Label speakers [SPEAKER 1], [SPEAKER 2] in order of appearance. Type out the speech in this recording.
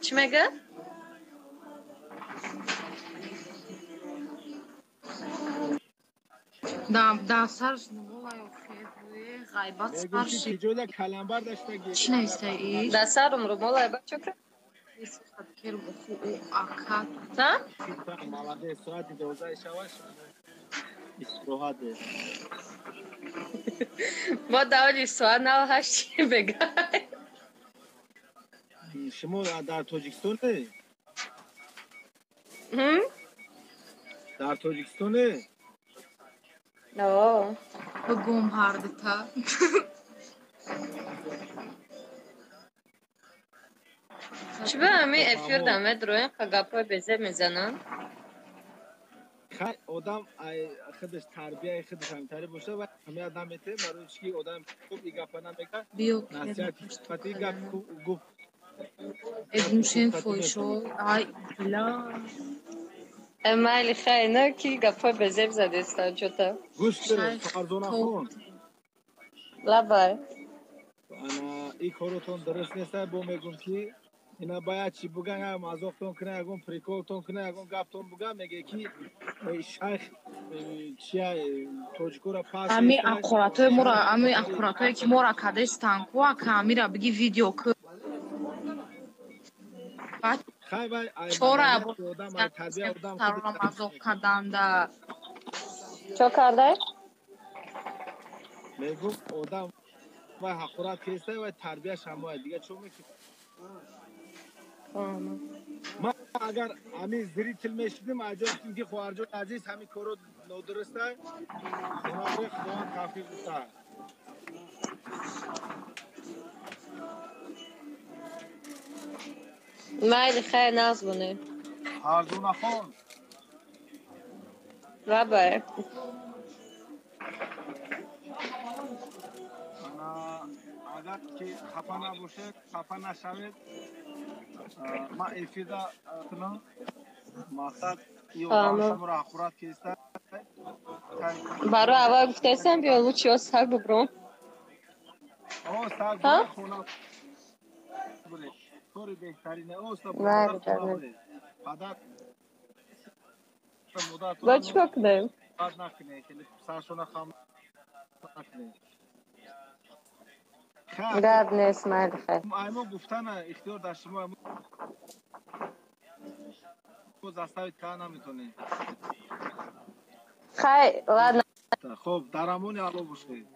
[SPEAKER 1] Чӣ мега?
[SPEAKER 2] Да сарш нумолай охе ғайбат сарш.
[SPEAKER 3] Ҷода каламбар даштаги.
[SPEAKER 2] Чӣ навистаи?
[SPEAKER 1] Да сарум румолай бачока. Ака.
[SPEAKER 3] Молодец, соати 12 шаваш. Истироҳат.
[SPEAKER 1] Мо даволи соат 8 бегай.
[SPEAKER 3] Шумо дар Тоҷикистоне? Дар Тоҷикистоне?
[SPEAKER 1] О.
[SPEAKER 2] Бигум ҳардута.
[SPEAKER 1] Чӣ ба ҳамин эфир да медроем, ха гапҳои безеб мезананд?
[SPEAKER 3] Хай одам ай худаш тарбияи худаш ҳамтари боша ва аҳамият наметиҳад, барои чӣ ки одам хуб и гапа намегӯяд.
[SPEAKER 2] Биё
[SPEAKER 3] насиҳати гап гуфт.
[SPEAKER 2] Эдмушен фоишо ай бла.
[SPEAKER 1] Майли хай, на ки гапҳои безеб задеста чота.
[SPEAKER 3] Гӯш кунед, Фарзонахон.
[SPEAKER 1] Лабай.
[SPEAKER 3] Ана и коротон дуруст нест, бо мегӯм ки ина бояд чӣ буган, як мазоқтон кунад, ягон приколтон кунад, ягон гаптон буган, меге ки шайх чия тоҷикора пас.
[SPEAKER 2] Ами аққуратҳои моро, ами аққуратҳое ки мора кадестан ку ака, амира биги видео ку.
[SPEAKER 3] Хай вай
[SPEAKER 2] чора
[SPEAKER 3] одам тарбия одам
[SPEAKER 2] тарона мазоқ карданда.
[SPEAKER 1] Чо кардай?
[SPEAKER 3] Мегум одам вай ҳақорат кеста, вай тарбияш ҳамоя дига чо мекунад? Ман агар ҳамин зритель мешудим, аҷобтим ки хоҳарҷони азиз ҳамин коро нодуруста, худованд тавфиқ диҳад.
[SPEAKER 1] Майли хай, нағз бунед.
[SPEAKER 3] Фарзонахон.
[SPEAKER 1] Лабай.
[SPEAKER 3] Агар ки хафа набошед, хафа нашавед, ман эфирда кунам, мақсад и одам шуморо ҳақорат кеста.
[SPEAKER 1] Барои аввал гуфтаистам, биё лучше ё саг бубром.
[SPEAKER 3] О, саг хона буред. Кори беҳтарине. Оста буред. Падар
[SPEAKER 1] Ба чӣ кор кунем?
[SPEAKER 3] Бад накунед, хеле саршона хам накунед.
[SPEAKER 1] Гап нест, майли хай.
[SPEAKER 3] Аймо гуфтана ихтиёр дар шумо, мо заставить карда наметонем.
[SPEAKER 1] Хай, ладно.
[SPEAKER 3] Хоб, дар амони Алло бошед.